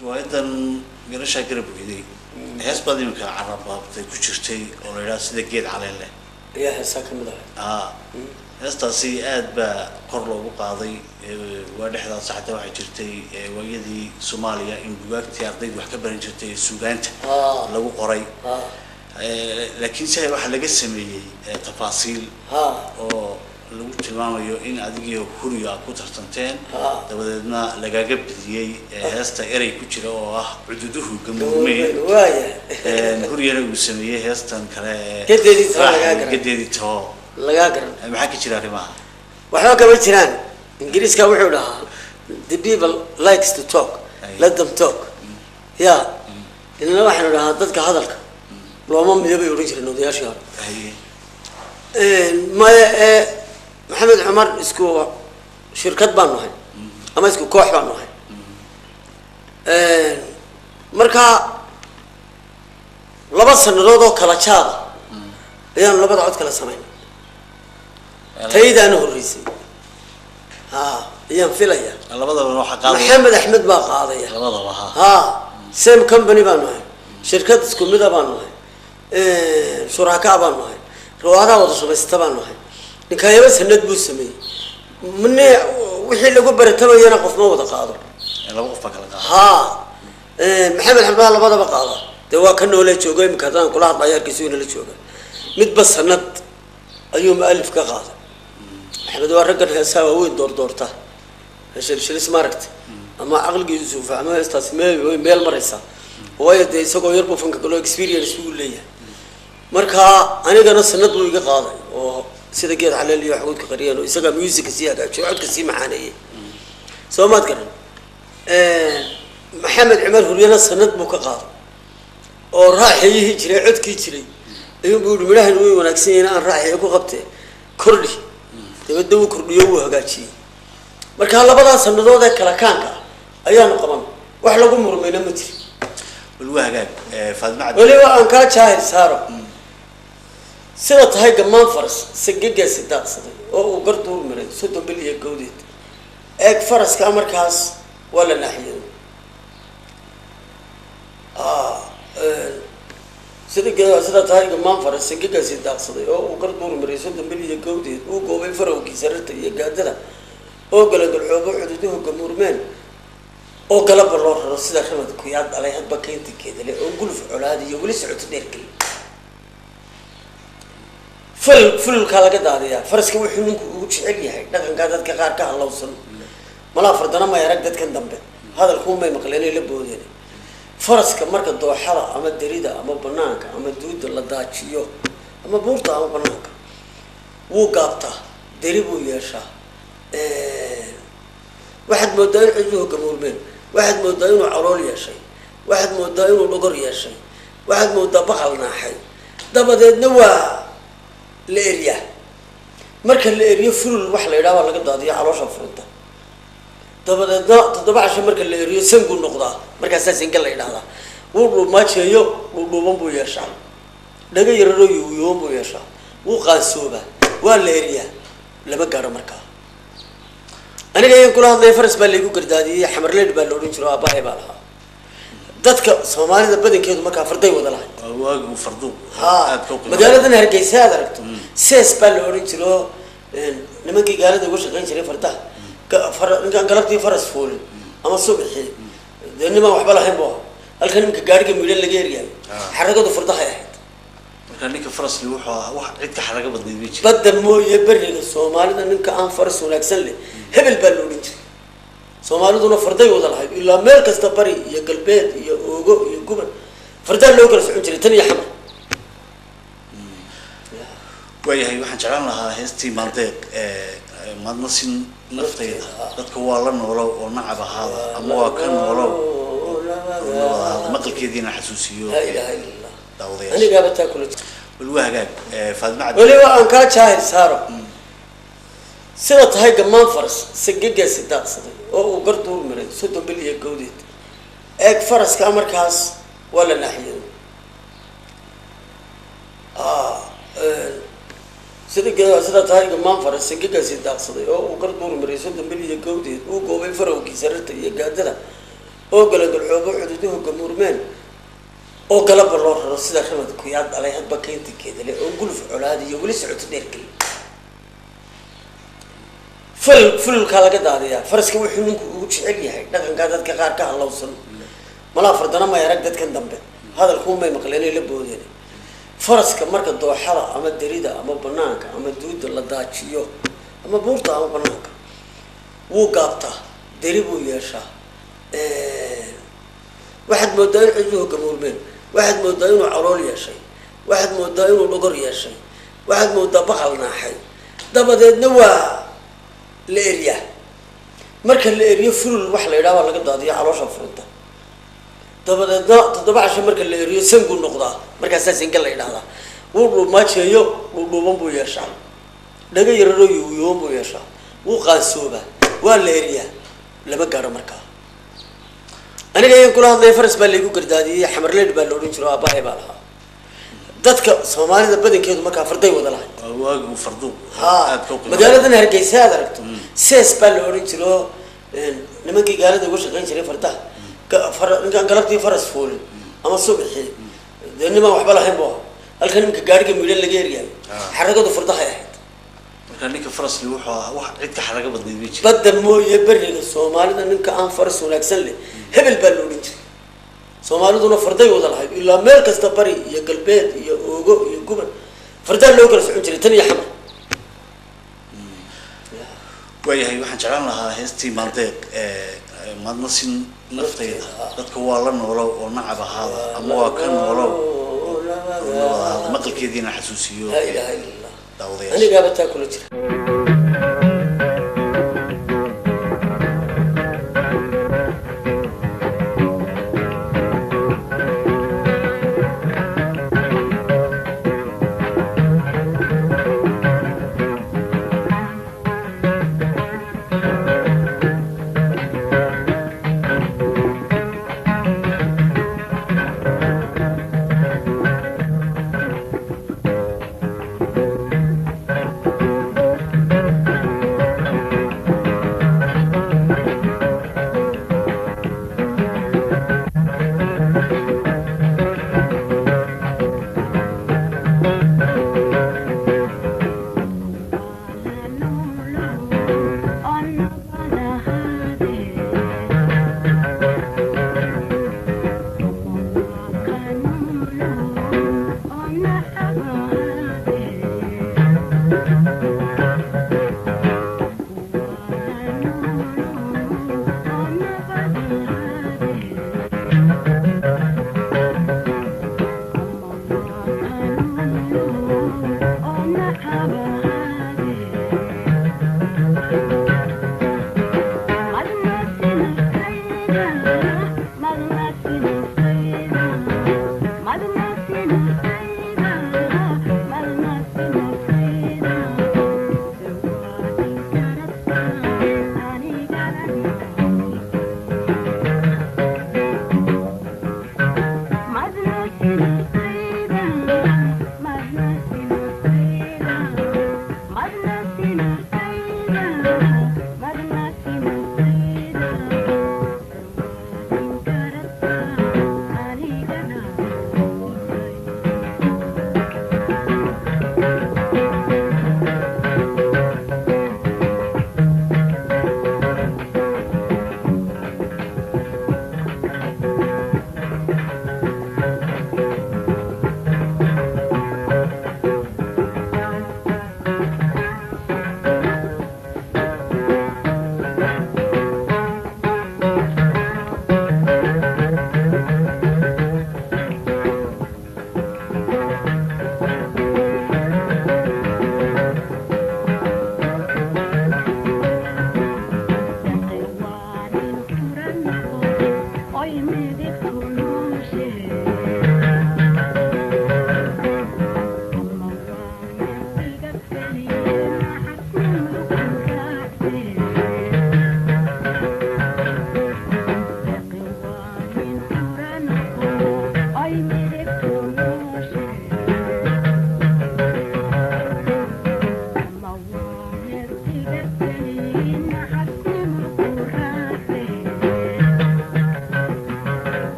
Riwaayadan Garashaa Garab Weyday hees baad iminka carabaabtay ku jirtay oo la yidhaha Sida Geed Caleen Leh. Ayaa heesaa ka mid ahay. Heestaasi aad baa kor loogu qaaday. Waa dhexdaas xataa waxaa jirtay waayadii Soomaaliya in bugaagtii ardaydu wax ka baran jirtay ee suugaanta lagu qoray. Laakiin se waxaa laga sameeyey tafaasiil oo lagu tilmaamayo in adigiyo Huriyo aad ku tartanteen, dabadeedna lagaaga bediyey heesta erey ku jira oo ah "cududuhu gamuurmeen". Waaya. Huriyana uu sameeyey heestan kale ee Gedeedii Too lagaa garan. Gedeedii Too. Lagaa garan. Maxaa ka jira arrimaha? Waxba kama jiraan. Ingiriiska wuxuu dhahaa, "The people likes to talk." "Let them talk." Ya inna waxaynu dhahaa dadka hadalka looma midabay odhan jireen odayaashii hore. Maya, ee Maxamed Cumar isku shirkad baanu ahay ama isku koox baanu ahay. Marka 2 sanadood oo kala jaada ayaanu labada cod kala samaynay. Taydaana horreysay, ha, ayaan filaya. Labadaba waxaa qaadaya Maxamed Axmed baa qaadaya. Labadaba, ha. Ha, same company baanu ahay, shirkad isku mida baanu ahay, shuraakaa baanu ahay, riwaadaha wada samaysta baanu ahay. Ninkaayaba sanad buu sameeyey mne wixii lagu baratamayana qof ma wada qaado. Laba qof baa kala qaada. Ha, Maxamed Axmed baa labadaba qaada. Dee waa ka noolee jooga imika haddaan kula hadlayo, hargeysa inala jooga. Midba sanad ayuu mualif ka qaaday. Maxamed waa raggan heesaha waaweyn doordoorta, shilshilis maaragta ama caqligiisu fahmo heestaasi meel way meel maraysaa, waayo dee isagoo yar buu fanka kaloo experience buu leeyahay. Marka anigana sanad buu iga qaaday oo Sida Geed Caleel iyo Xaguudka Qariyeen oo isagaa musica sii hagaajiyo, codka sii macaaneeyey, soo maad garan? Maxamed Cumar Huryana sanad buu ka qaaday oo raaxeeyihii jiray, codkii jiray ayuu buu yihi, midhahan way wanaagsan yihiin, aan raaxeeye ku qabtee kordhi. Dabadna wuu kordhiyo, wuu hagaajiyey. Marka labadaa sanadood ee kala kaanka ah ayaanu qaban, wax lagu murmayna ma jiro. Bal waa hagaag. Faadma Cabdi. Weliba aan kaa jaahil saaro. Sida tahay gammaan faras sangegaasi daaqsaday oo uu garduur maray 30 bil iyo gawdeed. Eeg, faraska markaas waa la naaxiyey. Sida tahay gammaan faras sangegaasi daaqsaday oo uu garduur maray 30 bil iyo gawdeed, uu goobay farowgii sararta iyo gaadada oo galagalxoobo, xuduuduhu gamuurmeen oo galaba loo raro sida ramad kuyaad dhalay hadba keynta geedale oo guluf colaad iyo weli socoto dheergeli. Ful fululkaa laga daadiyaa faraska. Wuxuu ninku ugu jecel yahay dhaqankaa dadka qaar ka halowsan malaa fardana may arag dadkan dambe, hadalkuunbay maqleen ay la boodeen. Faraska marka dooxada ama derida ama banaanka ama duuda la daajiyo ama buurta ama banaanka, wuu gaabtaa, deri buu yeeshaa. Waxaad moodaa in cuduhu gamuurmeen, waxaad moodaa inuu calool yeeshay, waxaad moodaa inuu dhogor yeeshay, waxaad moodaa baqal naaxay. Dabadeedna waa la eryaa. Marka la eriyo, fulul wax la yidhaha baa laga daadiya, caloosha furunta. Dabadeedna 7 casho marka la eriyo, sanguu noqdaa. Markaasaa singa la yidhahdaa. Wuu dhuumaajeeyo, dhuudhuuban buu yeeshaa, dhaga yararoo yuuyuuban buu yeeshaa, wuu qaansoobaa. Waa la eriyaa, lama gaaro. Markaa aniga iyan kula hadlaya faras baa laygu gardaadiyey. Xamarleyd baa la odhan jiro, aabbahay baa lahaa. Dadka Soomaalida badankeedu markaa farday wada lahay. Waagu fardu ha aad ka qiimo. Magaaladan Hargeysa aad aragto sees baa la odhan jiro. Nimankii gaalada uga shaqayn jiray fardaha. Ninkaan galabtii faras fuulin ama subaxii, dee nimaan waxba lahayn bu ahaa. Halkan nimanka gaariga miidhan laga eryayo, xaragadu fardahay ahayd. Marka ninka farasli wuxuu ahaa wax cid ka xaraga badnayd ma jiro. Badda mooye beriga Soomaalida ninka aan faras wanaagsan leh hebel baa la odhan jiray. Soomaaliduna farday wada lahayd ilaa meel kasta, bari iyo galbeed iyo oogo iyo guban, fardaa loo kala socon jiray tan iyo Xamar. Waayahay, waxaan jeclaan lahaa heestii Maandeeq ee Maadna Sin Naftayda, dadka waa la noolow oo nacab ahaada ama waa ka noolow oo nabad ahaada, maqalkeediina xasuusiyo Laa ilaaha illa Allah. daawadayaasha. Anigaaba taa kula jira. Bal waa hagaag, Faadima Cabdi. Weliba aan kaa jaahil saaro. Sida tahay gammaan faras sangegaasi daaqsaday oo uu garduur maray 30 bil iyo gawdeed. Eeg, faraska markaas waa la naaxiyey. Sida tahay gammaan faras sangegaasi daaqsaday oo uu garduur maray 30 bil iyo gawdeed, uu goobay farowgii sararta iyo gaadada oo galagalxoobo, xuduuduhu gamuurmeen oo galaba loo raro sida ramad kuyaad dhalay hadba keynta geedale oo guluf colaad iyo weli socoto dheergel. Fululkaa laga daadiyaa faraska. Wuxuu ninku ugu jecel yahay dhaqankaa dadka qaar ka halowsan malaa fardana may arag, dadkan dambe hadalkuumay maqleen la boodeen. Faraska marka dooxada ama derida ama banaanka ama duuda la daajiyo ama buurta ama banaanka, wuu gaabtaa, deri buu yeeshaa. Waxaad moodaa in ciduhu gamuurmeen, waxaad moodaa inuu calool yeeshay, waxaad moodaa inuu dhogor yeeshay, waxaad moodaa baqal naaxay. Dabadeedna waa la eryaa. Marka la eriyo, fulul wax la yidhaha baa laga daadiya, caloosha furunta. Dabadeedna 7 casho marka la eriyo, sanguu noqdaa. Markaasaa singa la yidhahdaa. Wuu dhuumaajeeyo, dhuudhuuban buu yeeshaa, dhaga yararoo yuuyuuban buu yeeshaa, wuu qaansoobaa. Waa la eriyaa, lama gaadho. Markaa aniga iyan kula hadlaya faras baa laygu gardaadiyey. Xamarleyd baa la odhan jiro, aabbahay baa lahaa. Dadka Soomaalida badankeedu markaa farday wada lahay. Waagu fardu Ha. aad ka qiimo. Magaaladan Hargeysa aad aragto sees baa la odhan jiro. Nimankii gaalada uga shaqayn jiray fardaha, ninkaan galabtii faras fuulin ama subaxii, dee nimaan waxba lahayn bu ahaa. Halkan nimanka gaariga miidhan laga eryayo, xaragadu fardahay ahayd. Marka ninka farasli wuxuu ahaa wax cid ka xaraga badnayd ma jiro. Badda mooye beriga Soomaalida ninka aan faras wanaagsan leh hebel baa la odhan jiray. Soomaaliduna farday wada lahayd ilaa meel kasta, bari iyo galbeed iyo oogo iyo guban, fardaa loo kala socon jiray tan iyo Xamar. Waayahay, waxaan jeclaan lahaa heestii Maandeeq ee Maadna Sin Naftayda, dadka waa la noolow oo nacab ahaada ama waa ka noolow oo nabad ahaada, maqalkeediina xasuusiyo Laa ilaaha illa Allah. daawadayaasha. Anigaaba taa kula jira.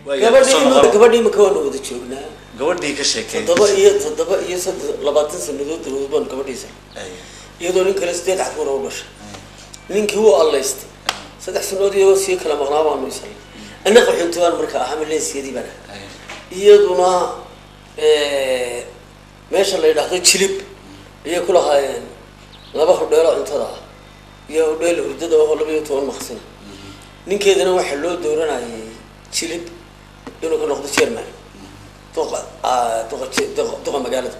Gabadhii, gabadhii imika waanu wada joognaa. Gabadhii ka sheekay. 27 iyo 23 sanadood dabadood baanu gabadhiisa, iyadoo nin kale 8 caruura u dhashay. Ninkii wuu allaystay, 3 sanadood iyagoo sii kala maqnaa baanu isalnay. Ana qaxoonti baan marka ahaa, Maleesiyadii baan ahaa. Iyaduna meesha la yidhaahdo Jilib ayay ku lahaayeen 2 hodheelo cuntada ah iyo hodheel hurdada oo 12 maqsina. Ninkeedana waxaa loo dooranayay Jilib inuu ka noqdo chairman, duqa duqa duqa magaalada.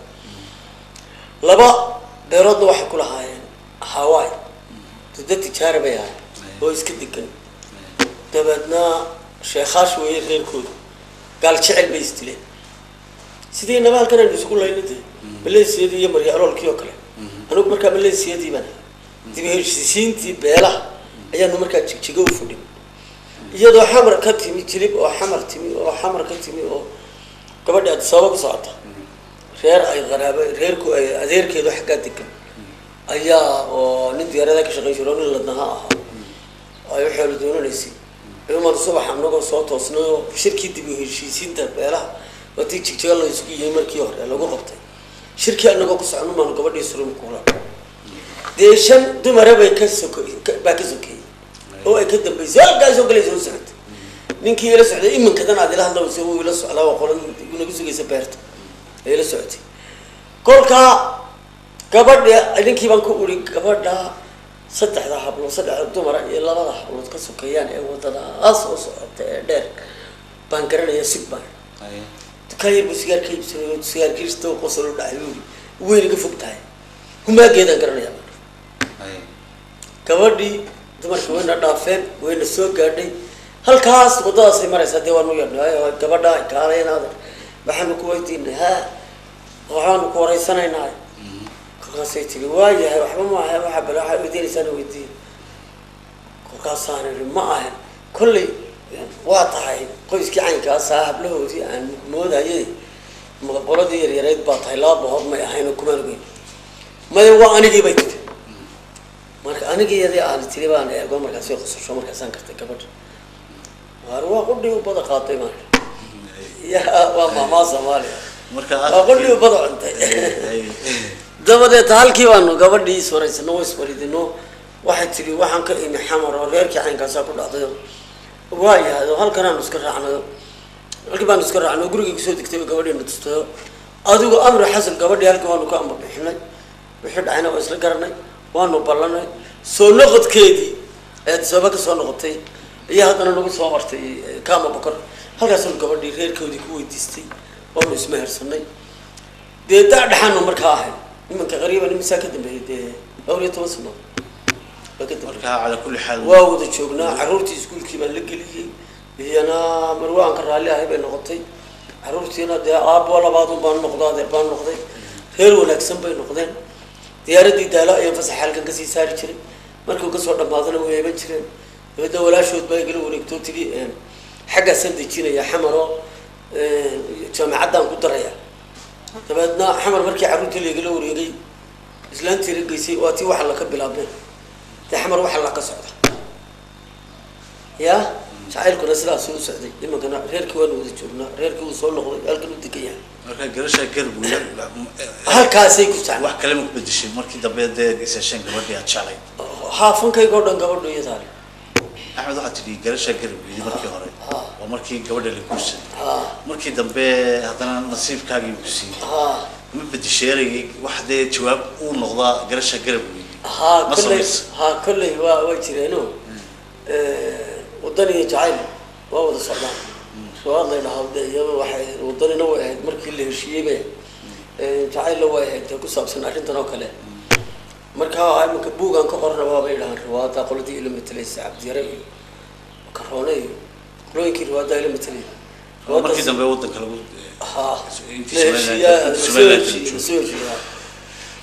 2 beeroodna waxay ku lahaayeen Hawaii. Dad tijaara bay ahay oo iska degan. Dabeedna sheekaash weeye reerkoodu, gaal jecel bay isdileen. Sidii naba halkan aynu isugu layna dee, Maleesiyadii iyo maryaloolkii oo kale. Anigu markaa Maleesiyadii baan ahaa, dib heshiisiintii beelaha ayaanu markaa Jigjigo u fadhin. Iyadoo Xamar ka timi, Jilib oo Xamar timi, oo Xamar ka timi, oo gabadhi Addis Ababa ku socota, reer ay qaraabo, reerku ay adeerkeedu xaggaa degan ayaa, oo nin diyaaradaha ka shaqeyn jiro oo nin ladnaha ahaa, ay u xoolo doonanaysay. Cumar subax anagoo soo toosnay oo shirkii dib u heshiisiinta beelaha, waatii Jigjiga la isugu yimi markii hore lagu qabtay, shirkii anagoo ku socono maanu gabadhii surum kula. Dee 5 dumara bay ka soko baa ka sokeeyey oo ay ka dambeysay, halkaasoo kale soo socotay. Ninkii ila socday iminkadan aad ila hadlawse wuu ila socdaa, waa qolan nagu sugaysa beerta ay ila socotay. Kolkaa gabadha ninkii baan ku uri, gabadha saddexda hablood, saddexda dumara iyo labada hablood ka sokeeyaan ee wadadaas oo socota ee dheer baan garanayaa, sug baan. Dukaan yar buu sigaar ka iibsanayo, sigaarkiista qosol u dhacay. Buuri wayna ka fog tahay, humaageedaan garanayaa. Gabadhii dumarkii wayna dhaafeen, wayna soo gaadhay, halkaas waddadaasay maraysaa. Dee waanu yeedhnay, gabadha kaalaynaada, waxaanu ku weydiinay, ha, waxaanu ku wareysanaynaa. Kolkaasay tiri, waayahay, waxba ma ahay, waxa bale waxaa weydiinaysaana weydiin. Kolkaasaan idhi, ma ahan, kolley waa tahay qoyskii caynkaasaa hablahoodii aan moodayay, qoladii yaryareyd baa tahay, 2 bahood may ahayn oo kumaan ogeyn. Maya, waa anigii, bay tiri. Marka anigii iyadii aan tiri baan eego, markaasay qosasho, markaasaan kartay gabadha. Waar waa qudhii ubada qaatay baan ya, waa maamaa Soomaaliya. Marka waa qudhii ubada cuntay. Dabadeed halkii baanu gabadhii iswaraysano, iswaridino. Waxay tiri, waxaan ka imi Xamar oo reerkii caynkaasaa ku dhacdayo. Waayahay, oo halkan aanu iska raacnayo, halkii baanu iska raacnay oo gurigii kusoo degtay oo gabadhiina tustayo. Adigu amri xasan, gabadhii halkii waanu ka amba bixinay, wixii dhacayna waa isla garanay, waanu ballanay. Soo noqodkeedii ee Addis Ababa ka soo noqotay ayaa haddana nagu soo martay Kama Bokor. Halkaasaanu gabadhii reerkoodii ku weydiistay, waanu ismehersanay. Dee da dhexaanu markaa ahay nimanka qariiban imisaa ka dambeeyay, dee dhowr iyo toban sano baa ka dambeeyay. Marka calaa kulli xaal waa wada joognaa. Carruurtii iskuulkii baan la geliyey, iyana marwe aan ka raalli ahay bay noqotay. Carruurtiina dee aabbo labaadun baan noqdo, adeer baan noqday, reer wanaagsan bay noqdeen. Diyaaraddii Daalo ayaan fasax halkan kasii saari jiray, markuu kasoo dhamaadana way iman jireen. Dabeedna walaashood baa igala wareegtoo tiri, xaggaasaan dejinaya Xamaro, jaamacaddaan ku daraya. Dabeedna Xamar markii carruurtii laigala wareegay, islaantii la geysay, waa tii waxa laka bilaabeen. Dee Xamar waxa la ka socda ya, jacaylkuna sidaas u socday. Iminkana reerkii waanu wada joognaa, reerkii wuu soo noqday, halkan u degan yahay. Marka garasha garbuya Halkaasay ku sacnaa. Wax kale ma ku bedeshay markii dambe dee isasheen gabadhii aad jeclay? Haa, fankayga oo dhan gabadhu iyadaale. Axmed, waxaad tidhi garasha garabgeedi markii hore waa markii gabadha la guursaday. Markii dambe haddana nasiibkaagii ku siiyey. Ma bedeshay eraygii wax dee jawaab uu noqdaa garasha garabgeedi? Haa. Ma Kolley samaysa? Haa, kolley waa jireeno. Wadan iyo jacayl waa wada socdaan. Riwaad la yidhaahdo de iyada waxay wadanina way ahayd markii la heshiiyey bay, jacaylna way ahayd dee ku saabsan arrintan oo kale. Marka iminka buugaan ka qorna waabay idhahaan riwaada qoladii ila matalaysa, Cabdiyare iyo Karoone iyo qolooyinkii riwaada ila matalayay. Markii dambe wadanka lagu intii La heshiiyaa, intii lasoo Somaliland heshiiyey, la lasoo heshiiyaa.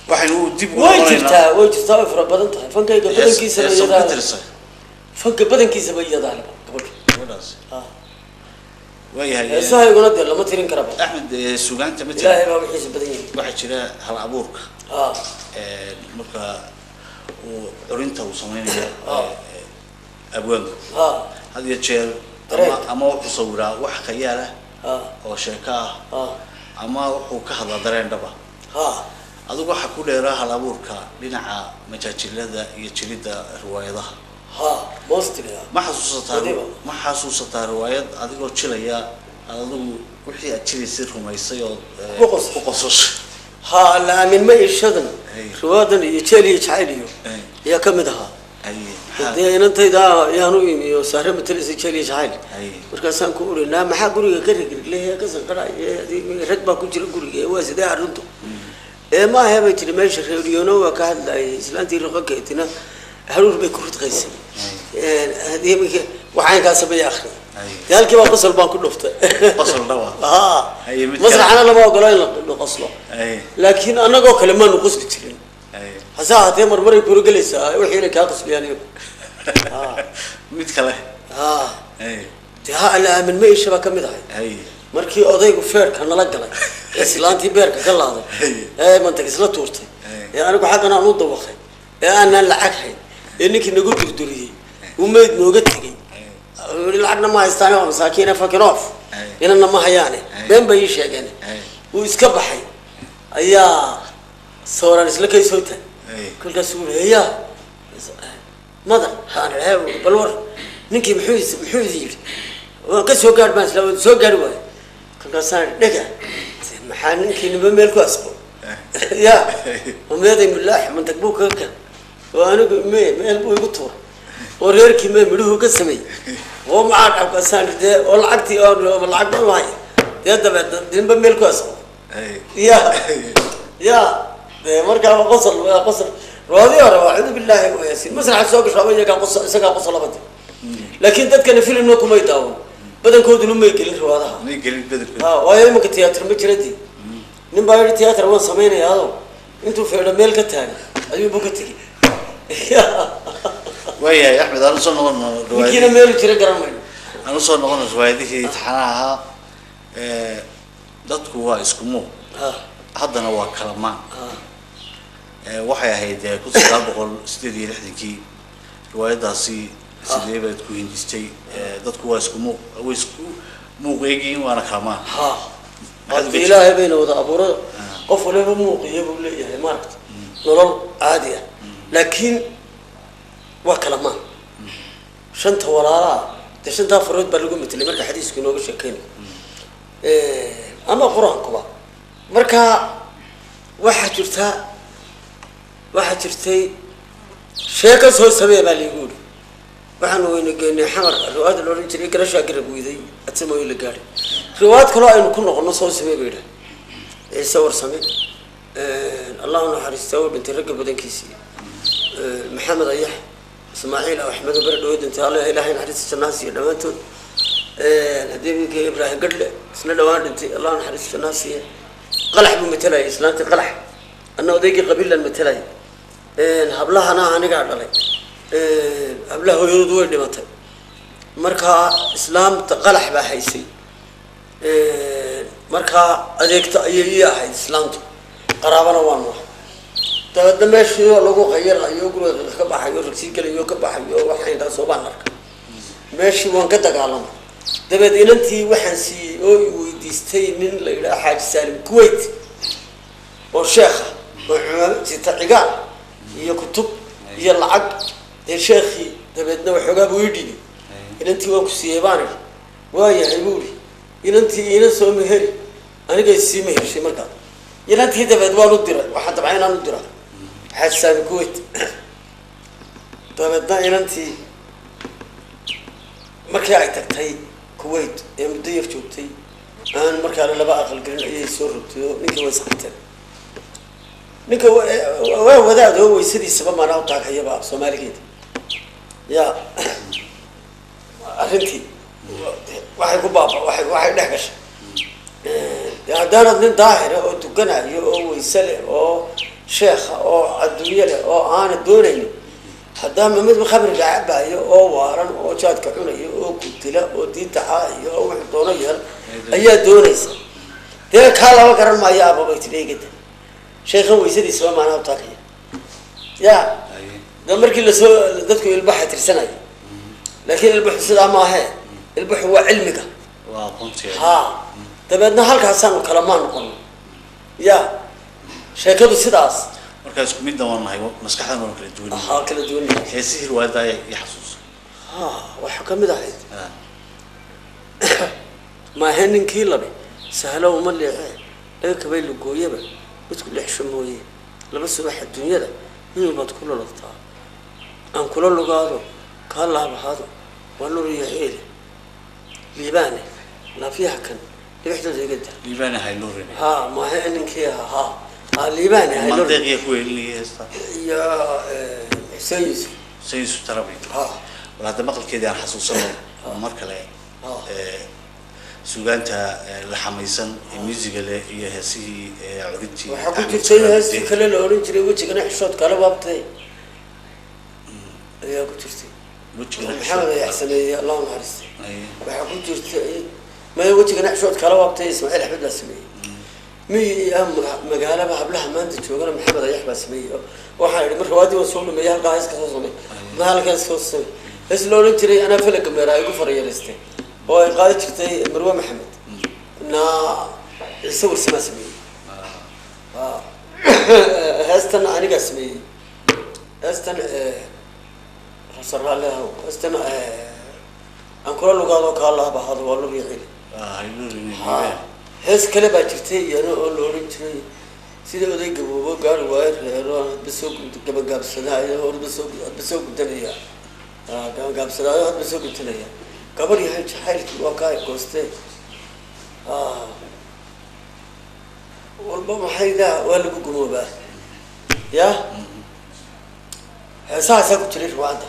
Waxaynu dib ugu Way noqonaynaa jirtaa, way jirtaa, way fara badan tahay fankayga badankiisaba heesa ka iyadaa. tirsan. Fanka badankiisaba iyadaa leba gabadha. Gabadhaas. Waayahay. Heesahayguna dee lama tirin karaba. Axmed, suugaanta ma Ilaahay jira. baa wixiisa badan yahay. Waxaa jira hal abuurka, marka uu curinta uu sameynayo abwaanku, had iyo jeer Ama wuxuu sawiraa wax khayaal ah oo sheeko ah, ama wuxuu ka hadlaa dareen dhaba. Adigu waxaa ku dheeraa hal abuurka dhinaca majaajilada iyo jilidda riwaayadaha. Ma xasuusataa, ma xasuusataa riwaayad adigoo jilaya aad adigu wixii aad jilaysay rumaysay oo ku qososhay? Ha, la aamin ma ishadan riwaayadan iyo jeel iyo jacayl iyo ayaa kamid ahaa. Dee inantayda ayaan u imi oo saare matalaysa jeel iyo jacayl, markaasaan ku uri naa maxaa guriga ka rigrigleh ka sanqaraya, rag baa ku jira guriga, waa sidee arrintu? Ee maahe bay tiri, meesha reeriyoono waa ka hadlayay, islaantii roqankeetina haruur bay ku ridqaysay, waxaankaasa bay akri. Dee halkii baa qosol baan ku dhuftay. Qosol dhawa. Masraxana lama ogolo in la qoslo, laakiin annagoo kale maanu qosli jirin. Hase ahaatee marmaray kuuragelaysaa wixii inay kaa qosliyaan iyagu. Mid kale. Dee ha, alla aamin ma isha baa kamid ahay. Markii odaygu feerka nala galay, islaantii beerka ka laaday ee mantag isla tuurtay, ee anigu xaggan aan u dawaqay, ee aanaan lacag hayn, ee ninkii nagu durduriyey, uu meyd nooga tegey, lacagna ma haystaane, waa masaakiine fucking off, inana ma hayaane, been bay ii sheegeen, wuu iska baxay. Ayaa sawiraan isla kay soo taag, kolkaasuu uri heyaa madar haan, bal war ninkii muxuu idi yidhi? Waan ka soo gaadh baan isla soo gaari waayo. Kolkaasaan dhega, maxaa ninkii niba meel ku asqo ya meeday mulaax mantag buu kaga kan, oo anigu me meel buu igu tuuray, oo reerkii me midhuhu ka sameeyey, oo maxaa dhabkasaan dee, oo lacagtii oo lacag baan lahaya dee, dabeed ninba meel ku asqo ya ya. Dee markaa qosol qosol roodii hore waa acuudu billaahi wayaasiin, masraxa soo gasho ama iyagaa qosol isagaa qosolabade, laakiin dadkani filimna kumay daawan, badankooduna may gelin riwaadaha. May gelin badankood. Waayo imanka tiyaatar ma jira. Dee nin baa yidhi tiyaatar waan samaynayaa, ado intuu feedho meel ka taagay ayuubu ka tegey. Waayahay Axmed, aan usoo noqono. Ninkiina meelu jira garan mayno. Aan usoo noqono riwaayadihii taxanaha ahaa. Dadku waa isku muuq, haddana waa kala maan. Waxay ahayd 1968-kii riwaayadaasi, sidee baad ku hindistay? Dadku waa isku muuq, way isku muuq eegyihiin, waana kala maan. Hadda ilaahay bayna wada abuurada, qof waliba muuqiya buu leeyahay, maaragta nolol caadi ah, laakiin waa kala maan. Shanta walaalaha dee shantaa farood baa lagu matelay marka xadiisku inooga sheekeynayo ama qur-aankuba. Marka waxaa jirta, waxaa jirtay sheeko soo samee baa laigu yidhi. Waxaanu weyna geynay Xamar riwaayadda la odhan jiray garashaa garab weyday adsamooyin la gaadhay. Riwaayad kaloo aynu ku noqono soo samee bay idhaha. Ciise Warsame allahu naxariista u dhintay ragga badankiisii, Maxamed Ayax, Ismaaciil Axmed oo bere dhawo dhintay, alla ilaahay naxariista jannaha siiyo dhammaantood. Haddii ninka Ibraahim Gadhle isna dhawaan dhintay, allahu naxariista jannaha siiya. Qalax buu matalayay, islaantii qalax, anna odaygii qabiilan matalayay. Hablahana anigaa dhalay, hablaha hooyadoodu way dhimatay, markaa islaamta qalax baa haysay, markaa adeegta ayay ii ahayd islaamtu, qaraabana waanu ahay. Dabeedna meeshii oo lagu qayalayo, guriga ka baxayo, ragsii gelayo, ka baxayo, waxayntaasoo baan arkay meeshii, waan ka dagaalamay. Dabeed inantii waxaan siiyey oo i weydiistay nin la yidhaha Xaaji Saalim Kuwait oo sheekha oo cumaamad sita, cigaal iyo kutub iyo lacag. Dee sheekhii dabeedna waxoogaa buu ii dhiibay. Inantii waan ku siiyey baan idhi. Waayahay buu ihi, inantii iina soo meheri, anigay sii mehershay. Markaa inantii dabeed waan u diray, waxaan dabcay inaan u diraa Xaaji Saalim Kuwait. Dabeedna inantii markii ay tagtay Kuwait ee muddo yar joogtay, aan markaana laba aqal gelin, ayay soo rogtay oo ninkii waa isqabteen. Ninka waa wadaad oo weysadiisaba maanaa u taaghayaba af soomaaligeeda ya. Arrintii waxay ku baaba waxay dhex gashay dee haddaanad nin daahira oo tukanayo oo weyse leh oo sheekha oo adduunye leh oo aana doonaynin, haddaama mid khamriga cabayo oo waaran oo jaadka cunayo oo kudila oo diinta caayo oo wuxuu doono yeel ayaa doonaysa, dee kaa laba garan maayo. Ababay tidhi eegada sheekhan weysadiisaba maanaa utaakaya ya. De markii lasoo dadku ilbaxa tirsanaya, laakiin ilbaxu sidaa maahe. Ilbaxu waa cilmiga, waa aqoontiga. Ha, dabeedna halkaasaanu kalamaan noqono ya sheekadu sidaas. Markaa isku midna waan nahay, maskaxdan waan kala duwan. Ha, kala duwan. Heesihii riwaayadda ayaa ii xasuusa. Ha, waxaa kamid ahayd maahe ninkii labe sahlo uma leexee, laga kabay lugooyaba midku leexsho mooye, laba subax adduunyada midun baad ku lologtaa, aan kula lugaado kaa laabahaado, waa nur iyo xiile liibaane, laafyaha kan dhibixdooda iga da. Liibaane haylurin. Ha, maahe ninkii ha ha liibaane haylur. Mandeeqiya ku weelinaya heesta. Iyo Xuseen Yuusuf. Saysu Tarabi. Ha. Bal hadda maqalkeedii aan xasuusano oo mar kale suugaanta la xamaysan ee muusiga leh iyo heesihii curintii. Waxaa ku jirtay heestii kale la odhan jiray wejigana xishood kala waabtay ayaa ku jirtay. Wejigana. Maxamed ayaa sameeyey, Allah naxariistay. Waxaa ku jirtay maya wejigana xishood kala waabtay, Ismaaciil Axmed baa sameeyey. Miyi iyo magaalaba hablaha maanta joogana Maxamed Ayax baa sameeyey. Waxaan idhi marka waadii waan soo dhameeyey, halkaa hees ka soo samey, ma halkaas soo samey hees la odhan jiray anaa falaga meera ay igu farayeelaystay oo ay qaadi jirtay Marwe Maxamed na Ciise Warsamaa sameeyey. Heestan anigaa sameeyey, heestan sarraalehow, heestan aan kula lugaado kaa laabahado waa lur iyo cili. Haylurin. Hees kale baa jirtay iyana oo la odhan jiray sida oday gaboobo gaari waayo reero, hadba soo gabagaabsadaayo, hadba soo hadba soo gudanaya, gabagaabsadaayo hadba soo gudanaya, gabar yahay jacaylkii waa kaa goostee, walba maxaydaa waa lagu gumoobaa. Ya heesahaasaa ku jiray riwaayadda.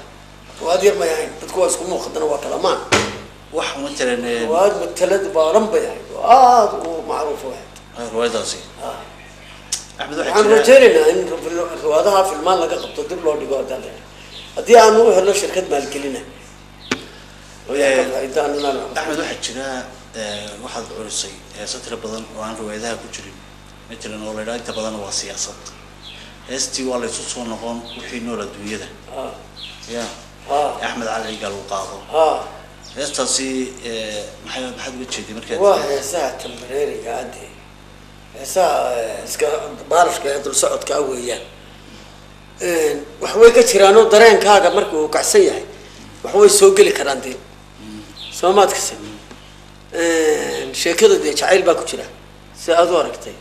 Riwaayad yar may ahayn, dadku waa isku muuq, haddana waa kalamaan. Wax matalan riwaayad matalad baalan bay ahayd oo aada u macruuf u ahayd. Riwaayadaasi Axmed waxaa waxaan jira rajaynaynaa in riwaayadaha filmaan laga qabto, dib loo dhigo haddaan la haddii aanu u helno shirkad maalgelina oo yaa ka faa'iido anana. Axmed, waxaa jira waxaad curisay heeso tiro badan oo aan riwaayadaha ku jirin, matalan oo la idhaha inta badan waa siyaasad. Heestii waa laysu soo noqon wixii nool adduunyada ya Axmed Cali Cigaal uu qaado. Heestaasi maxay maxaad uga jeeday markaad Waa heesaha tambareeriga ade, heesaha iska baarashka ee dul socodka ah weeyaan. Wax way ka jiraanoo dareenkaaga marka uu kacsan yahay wax way soo geli karaan dee, soo maad kasan sheekada dee jacayl baa ku jira si aad u aragtay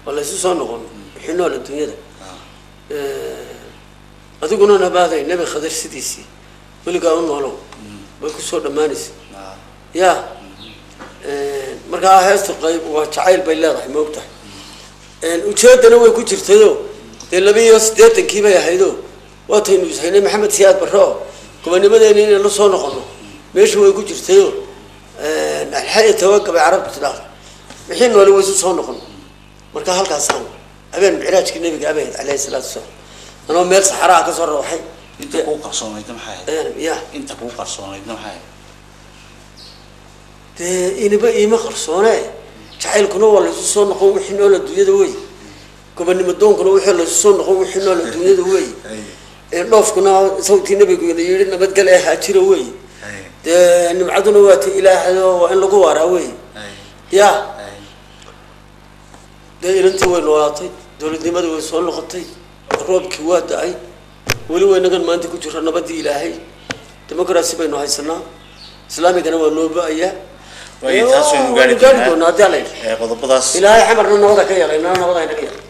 oo laysu soo noqon wixii nool adduunyada. Adiguna nabaaday Nebi Khadar sidiisii weligaa u noolow way kusoo dhammaanaysa. Ya markaa heestu qayb waa jacayl bay leedahay, ma ogtahay? Ujeedana way ku jirtayoo dee 82-kii bay ahaydoo waataynu ishaynay Maxamed Siyaad Barre oo gobonimadeena inaynu la soo noqono meesha way ku jirtayoo alxaya tawagabay carabtu tidhaahdo wixii noole way isu soo noqon. Marka halkaasaan habeen micraajkii nabiga abahayd caleyhi salaatu wasalaam anoo meel saxaraha kasoo rawxay. Inta kuu qarsoonaydna maxay ahayd? Ya. Inta kuu qarsoonaydna maxay ahayd? Dee iniba iima qarsoone, jacaylkuna waa laysu soo noqon wixii nool adduunyada wey, gobonimo doonkuna wixii laysu soo noqon wixii nool adduunyada wey, dhoofkuna sawtii nabigu ina yidhi nabadgel ee haajira wey, dee nimcaduna waa ta ilaahayo waa in lagu waaraa wey. Ya dee ilantii way noolaatay, dowladnimadii way soo noqotay, roobkii waa da-ay, weli waynagan maanta ku jiro nabadii Ilaahay, democracy baynu haysanaa, islaamigana waa noo ba-ayaa. Waayo, taas waynu gaari gaari doonaa haddii Alla yidhi. Qodobadaas Ilaahay Xamarna nabada ka yeelay, nana nabada inaga yeelay.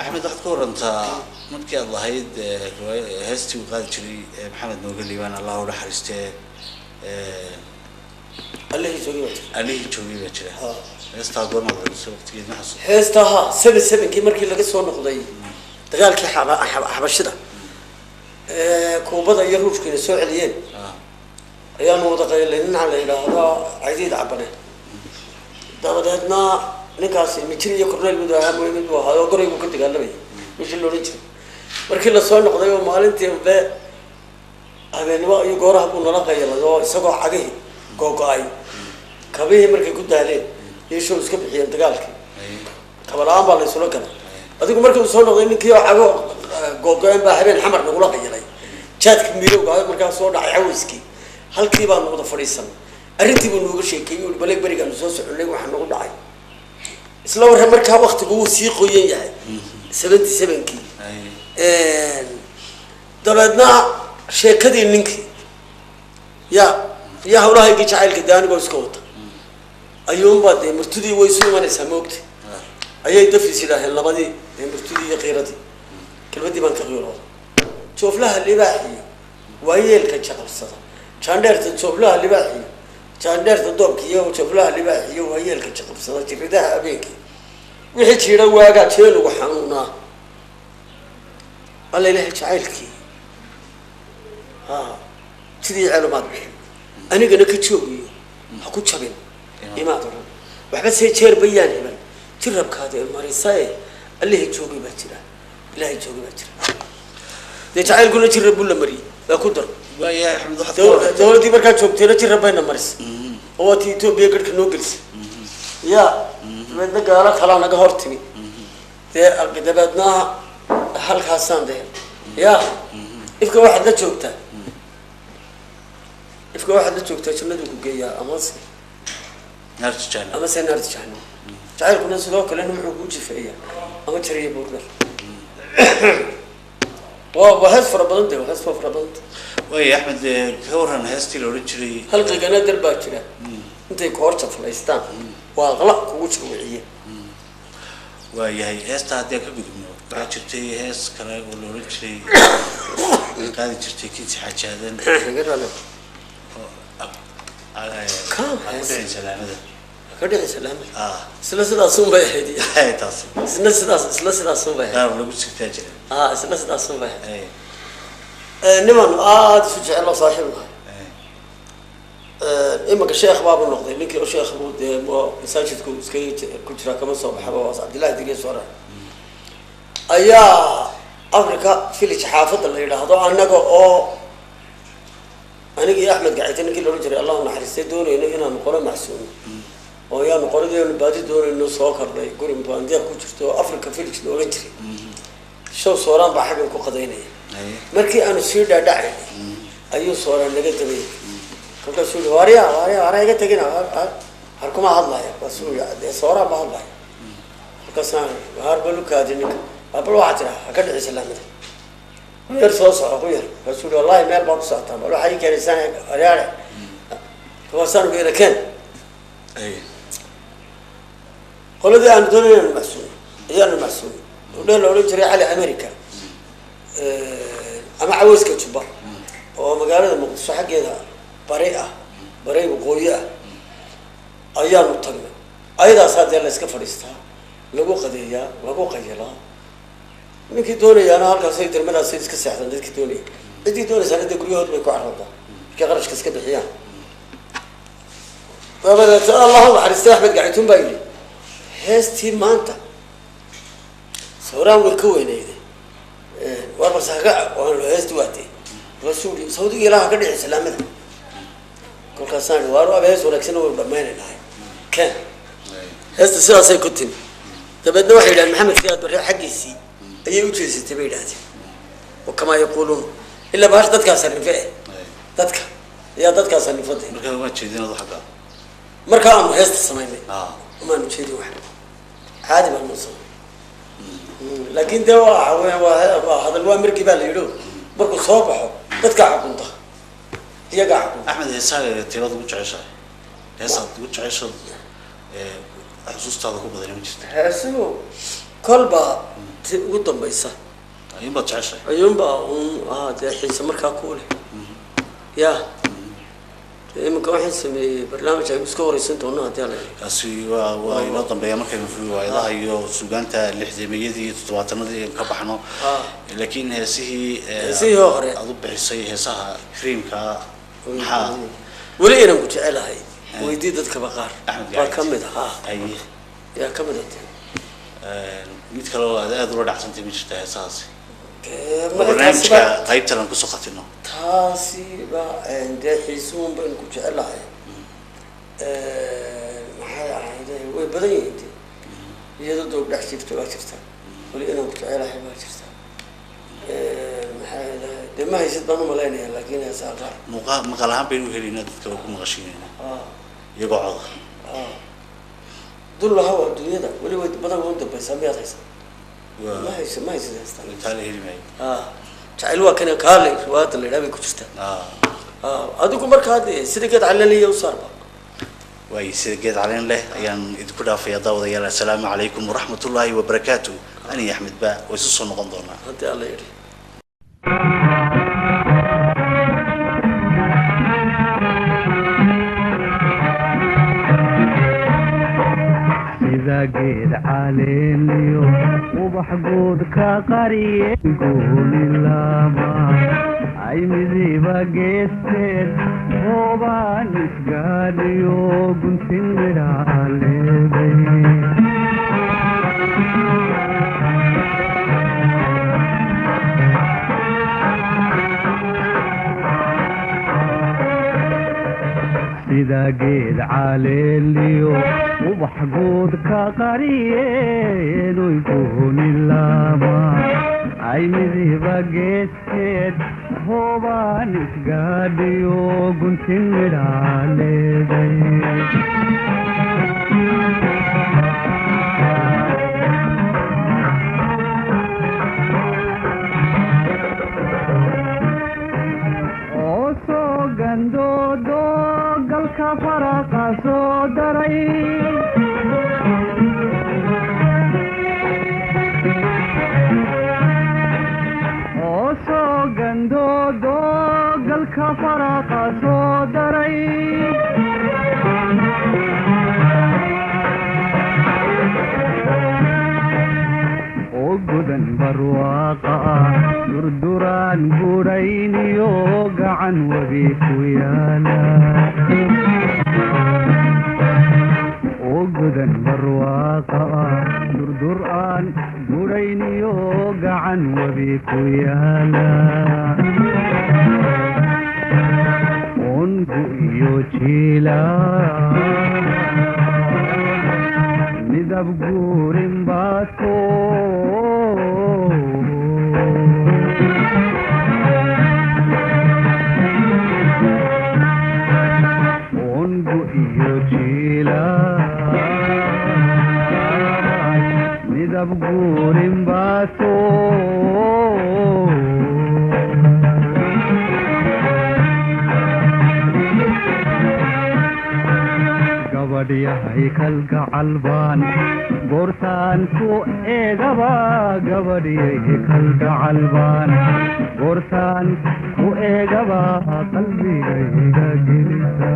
Axmed, waxaad ka warantaa markii aad lahayd heestii uu qaadi jiray Maxamed Nooge Liibaan, Allah u naxariistee, Allihii joogay baa jira. Allihii joogay baa jira. Heestaa goormaad culisay, waqtigeed ma xasuusto? Heesta ha 77-kii markii laga soo noqday dagaalkii xabashida Kuubada iyo Ruushkiina soo celiyeen ayaanu wada qaylay ninaca la yidhaahdo Caydiid Cabane. Dabadeedna ninkaasi mijir iyo corneyl mid ahaa mooye mid buu ahaa oo goraygu ka dagaalamayay meeshii la odhan jiray. Markii lasoo noqday oo maalintii dambe habeenimo iyo gooraha buu nala qayalay oo isagoo cagihii googo-ay, kabihii markay ku daaleen iyo show iska bixiyeen dagaalkii, kaba la-aan baa la isula galay. Adigu markii uu soo noqday ninkii oo cago googo-een baa habeen Xamar nagula qayalay, jaadka midowga markaa soo dhacay cawayskii, halkii baanu wada fadhiisanay. Arrintii buu nooga sheekeeyey, ui bale berigaanu soo soconay waxaa nagu dhacay. Isla warre markaa waktigu wuu sii qoyan yahay, 77-kii. Dabeedna sheekadii ninkii ya iyo hawlahaygii jacaylka dee anigoo iska wata ayuunbaa dee murtidii way isu imanaysaa, maogta ayay dafis yidhaaheen labadii dee murtidii iyo qiiradii. Kelmadii baan ka qiirooda, jooflaha libaaxiyo waayeelka jaqabsada, jaandheerta jooflaha libaaxiyo jaandheerta doobka iyo jooflaha libaaxiyo waayeelka jaqabsada, jiridaha habeenkii wixii jiira waagaa jeelugu xanuunaa. Alla ilahay jacaylkii ha sidii ceelumaad bixin, anigana ka joogiyo ha ku jabin imaad odhan waxba see jeer bayaan hebel jirabkaada ee marisae, allihii joogay baa jira, ilaahay joogay baa jira. Dee jacaylkuna jirab buu la mariyey, waa ku dar. Waayahay Axmed, waxaad ka warantay Dawladdii markaa joogtayna jirab bayna marisay oo waa tii Etoobiya garhka noo gelisay ya, dabeedna gaalo kalaa naga hor timi. Dee dabeedna halkaasaan dee ya ifka waxaad la joogtaa, ifka waxaad la joogtaa jannadu ku geeyaa amase naarta jahannam, amase naarta jahannam. Jacaylkuna sidoo kalena wuxuu kuu jifeeyaa ama jariya buurdar. Waa hees fara badan de, waa hees fara badan. Waaya Axmed, ka waran heestii la odhan jiray Halqigana dar baa jira intay koor jaflaystaan waa aqla kugu jawiciye. Waayahay, heesta haddii aan ka gudubno, waxaa jirtay hees kale oo la odhan jiray ay qaadi jirtay Kinsi Xaaji Aadan oo Kaa ha ku hees. dhicin salaamada. Ka dhici salaamada. Ah. Isla sidaasun bay ahayd. Taasi Isla sidaas, isla sidaasun bay ahayd. Qaar lagu sigtaa jira. Ah, isla sidaasun bay ahayd. Niman aada isu jecel oo saaxiib nahay, imanka sheekh baabu noqday ninkii oo sheekh buu dee masaajidku iska ku jiraa, kama soo baxaba, waa Cabdillahi Diriye Soore ayaa Africa Village xaafadda la yidhaahdo, annaga oo aniga iyo Axmed Gacite ninkii la odhan jiray, Allahu naxariistay, doonayno inaanu qolo macsuuno oo ayaanu qoladeenu baadi doonayno, soo kordhay guri baandiya ku jirto oo Africa Village la odhan jiray. Show Sooraan baa xaggan ku qadaynaya. Markii aanu sii dhaadhacaynay ayuu Sooraan naga dabayay, kolkaasuu yihi waarya waarya waara iga tegina, har kuma hadlaya. Kaasuu yihi dee Sooraan ba hadlaya. Kolkaasaan har balukaadi ninka bal waxaa tiraa ha ka dhici salaamada, ku yar soo soco ku yar. Kaasuu yihi wallahi meel baa ku socotaa, bal waxaa ii keenaysaan aryaare. Kolkaasaan ugu ina keen qoladii aanu doonay inaanu macsuuno ayaanu macsuuno udheel la odhan jiray Cali America ama Caweyska Jubba oo magaalada Muqdisho xaggeeda bari ah, bari waqooyi ah ayaanu tagnay. Ayadaasaa dee la iska fadhiistaa, lagu qadeeyaa, lagu qayalaa, ninkii doonayaana halkaasay dermadaasay iska seexdaan dadkii doonaya. Ciddii doonaysaana dee guryahood bay ku carardaa markay qarashka iska bixiyaan. Dabadeed Allahu naxariistay Axmed Gacituun baa yidhi heestii maanta Sawraan way ka weynayday, war balse haka heesti waatee. Markaasuu yidhi sawdiga ilaha ka dhici salaamada. Kolkaasaan ihi waar aba hees wanaagsan waynu dhammaynaynahay, ken heesta. Sidaasay ku timi. Dabeedna waxay yidhahdeen Maxamed Siyaad Barre xaggiisii ayay u jeesatay bay yidhahdeen, wa kamaa yaquuluun ilaa bahash dadkaa sarife eh, dadka ayaa dadkaa sarifade. Markaa waa jeedinadu xagga Markaa aanu heesta samaynay umaanu jeedin, wax caadi baan noo samay, laakiin dee waa waa hadal waa markii baa la yidhi markuu soo baxo dadkaa xukunta, iyagaa xukunta. Axmed, heesaaga teebaad ugu jeceshahay? Heesaad ugu jeceshaad xusuustaada ku badani ma jirta? Heesuhu kolba ti ugu dambaysa Ayuun baad jeceshahay. Ayuunbaa un dee xiise markaa ku leh ya. Dee iminka waxaan sameeyey barnaamij aynu iska wareysan doono haddii ala yidhi. Kaasi waa inoo dambeeya markaynu riwaayadaha iyo suugaanta lixdameeyadii iyo toddobaatanadii ka baxno. Laakiin heesihii Heesihii hore. aad u bixisay heesaha kriimka maxaa? Weli inaan ku jecelahay weydii dadkaba qaar Axmed baa Gacid. ka mid ah. Haye. Yaa ka mid ah. Mid kale oo aad aada ula dhacsantay ma jirta heesahaasi? Barnaamijka qaybtan aan kusoo khatino. Taasi ba dee xiisuun baynu ku jecelahay. Maxay ahayd, way badan yihiin de, iyadoo doog dhex jirta waa jirta, weli inaan ku jecelahay baa jirta. Maxay ahayd, dee ma haysid baan umalaynaya, laakin heesaa qaar muuqa maqal ahaan baynu uhelaynaa, dadka waa ku maqashiinayna iyagoo coda. Dul lahaw adduunyada weli way badan way udambaysaa. Miyaad haysa? Ma haysa, ma haysid haystaan. Taa la heli maayo. Jacayl waa kan kaale riwaayadda la yidhaha bay ku jirtaa. Adigu markaa dee sida geed calaliya u saarba. Waay, sida geed caleen leh ayaan idinku dhaafaya daawadayaal. Assalaamu calaykum waraxmatullaahi wabarakaatu. Ani Axmed ba way isu soo noqon doonaa haddii Alla yidhi. Sida geed caleeliyo ubax guud ka qariye goonilaaba ay midiba geesteed hoobaan isgaadhiyo guntin midhaa leeday. Sida geed caleeliyo ubax guud ka qariyeen goonilaaba ay midiba geesteed hoobaan isgaadhiyo guntin midhaa leeday. Oo soo gandoodo galka faraqa soo daray, oo soo gandoodo galka faraqa soo daray, oo gudan barwaaqa ah durduraan gudhayniyo gacan webi ku yaala, oo gudan barwaaqa ah durduraan gudhayniyo gacan webi ku yaala, ongu iyo jiila midab guurin baato, ongu iyo jiila midab guurin baato. Gabadhyahay kalgacal baan goortaan ku eegaba, gabadhyahay kalgacal baan goortaan ku eegaba qalbigayga gelisa.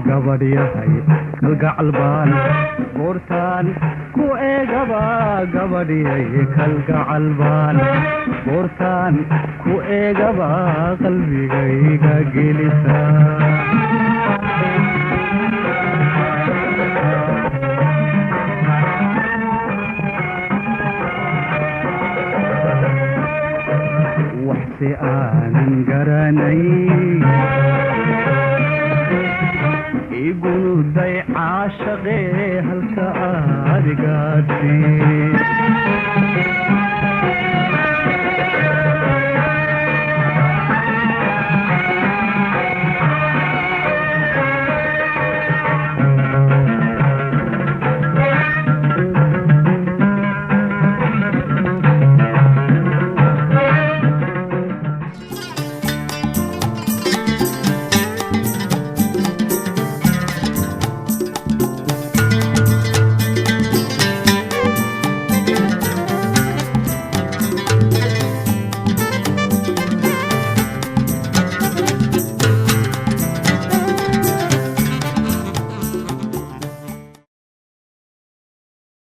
Gabadhyahay kalgacal baan goortaan ku eegaba, gabadhyahay kalgacal baan goortaan ku eegaba qalbigayga gelisa. Waxse aanan garanay igunuday caashaqee halka aad gaadhsii.